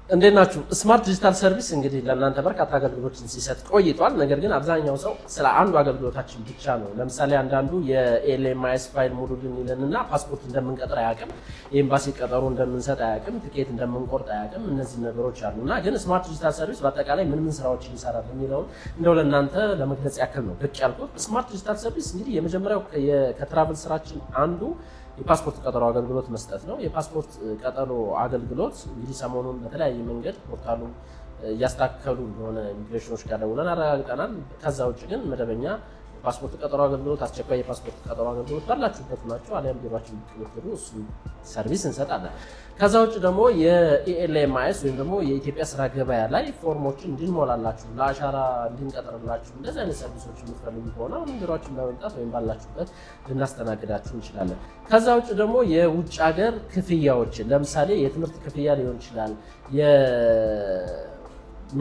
እንዴት ናችሁ? Smart Digital Service እንግዲህ ለእናንተ በርካታ አገልግሎቶችን ሲሰጥ ቆይቷል። ነገር ግን አብዛኛው ሰው ስለ አንዱ አገልግሎታችን ብቻ ነው። ለምሳሌ አንዳንዱ የ ELMIS ፋይል ሙሉልን ይለንና ፓስፖርት እንደምንቀጥር አያውቅም፣ የኤምባሲ ቀጠሮ እንደምንሰጥ አያውቅም፣ ትኬት እንደምንቆርጥ አያውቅም። እነዚህ ነገሮች አሉ እና ግን Smart Digital Service በአጠቃላይ ምን ምን ስራዎችን ይሰራል የሚለውን እንደው ለእናንተ ለመግለጽ ያክል ነው ብቅ ያልኩት። Smart Digital Service እንግዲህ የመጀመሪያው ከ travel ስራችን አንዱ የፓስፖርት ቀጠሮ አገልግሎት መስጠት ነው። የፓስፖርት ቀጠሮ አገልግሎት እንግዲህ ሰሞኑን በተለያየ መንገድ portal ኡ እያስተካከሉ እንደሆነ ኢሚግሬሽኖች ጋር ደውለን አረጋግጠናል። ከዛ ውጭ ግን መደበኛ የፓስፖርት ቀጠሮ አገልግሎት፣ አስቸኳይ የፓስፖርት ቀጠሮ አገልግሎት ባላችሁበት ናቸው አሊያም ቢሯችን ብቅ ብትሉ እሱ service እንሰጣለን። ከዛ ውጭ ደግሞ የ ELMIS ወይም ደግሞ የኢትዮጵያ ስራ ገበያ ላይ ፎርሞችን እንድንሞላላችሁ፣ ለአሻራ እንድንቀጥርላችሁ እንደዚህ አይነት service ኦች የምትፈልጉ ከሆነ አሁንም ቢሯችን በመምጣት ወይም ባላችሁበት ልናስተናግዳችሁ እንችላለን። ከዛ ውጭ ደግሞ የውጭ ሀገር ክፍያዎችን፣ ለምሳሌ የትምህርት ክፍያ ሊሆን ይችላል፣ የ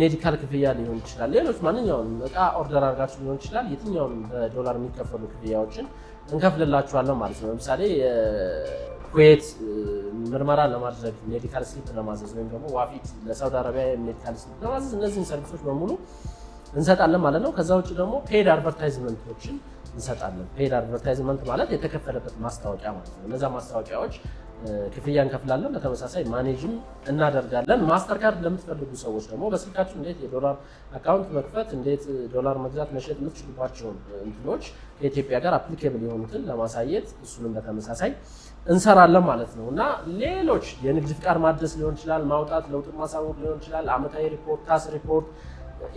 medical ክፍያ ሊሆን ይችላል፣ ሌሎች ማንኛውንም እቃ order አድርጋችሁ ሊሆን ይችላል። የትኛውንም በዶላር የሚከፈሉ ክፍያዎችን እንከፍልላችኋለን ማለት ነው። ለምሳሌ ኩዌት ምርመራ ለማድረግ medical slip ለማዘዝ ወይም ደግሞ ዋፊድ ለሳውዲ አረቢያ medical slip ለማዘዝ እነዚህን service ኦች በሙሉ እንሰጣለን ማለት ነው። ከዛ ውጭ ደግሞ paid advertisement ኦችን እንሰጣለን። Paid advertisement ማለት የተከፈለበት ማስታወቂያ ማለት ነው። እነዛ ማስታወቂያዎች ክፍያ እንከፍላለን። በተመሳሳይ manage ም እናደርጋለን። Mastercard ለምትፈልጉ ሰዎች ደግሞ በስልካችሁ እንዴት የዶላር account መክፈት፣ እንዴት ዶላር መግዛት መሸጥ የምትችሉባቸውን እንትኖች ከኢትዮጵያ ጋር applicable የሆኑትን ለማሳየት እሱንም በተመሳሳይ እንሰራለን ማለት ነው። እና ሌሎች የንግድ ፍቃድ ማደስ ሊሆን ይችላል፣ ማውጣት፣ ለውጥ ማሳወቅ ሊሆን ይችላል፣ አመታዊ ሪፖርት፣ TAS report፣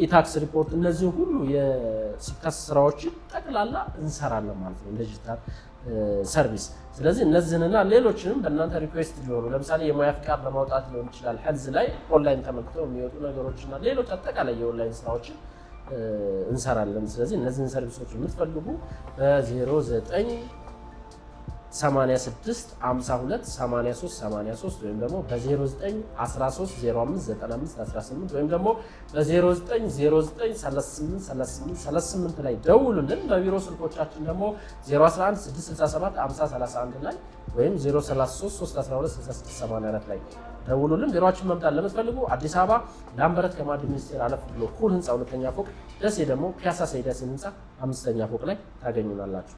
e-tax report፣ እነዚህ ሁሉ የ SIPTAS ስራዎችን ጠቅላላ እንሰራለን ማለት ነው እንደ digital service። ስለዚህ እነዚህንና ሌሎችንም በእናንተ request ሊሆኑ፣ ለምሳሌ የሙያ ፍቃድ ለማውጣት ሊሆን ይችላል፣ health ላይ ኦንላይን ተመልክተው የሚወጡ ነገሮችና ሌሎች አጠቃላይ የኦንላይን ስራዎችን እንሰራለን። ስለዚህ እነዚህን service ኦች የምትፈልጉ በ09 86 52 83 83 ወይም ደግሞ በ09 13 05 95 18 ወይም ደግሞ በ09 09 38 38 38 ላይ ደውሉልን። በቢሮ ስልኮቻችን ደግሞ 011 667 50 31 ላይ ወይም 033 312 66 84 ላይ ደውሉልን። ቢሮአችን መምጣት ለምትፈልጉ አዲስ አበባ ላምበረት ከማዕድን ሚኒስቴር አለፍ ብሎ ኩል ህንፃ ሁለተኛ ፎቅ፣ ደሴ ደግሞ ፒያሳ ሰይዳስን ህንፃ አምስተኛ ፎቅ ላይ ታገኙናላችሁ።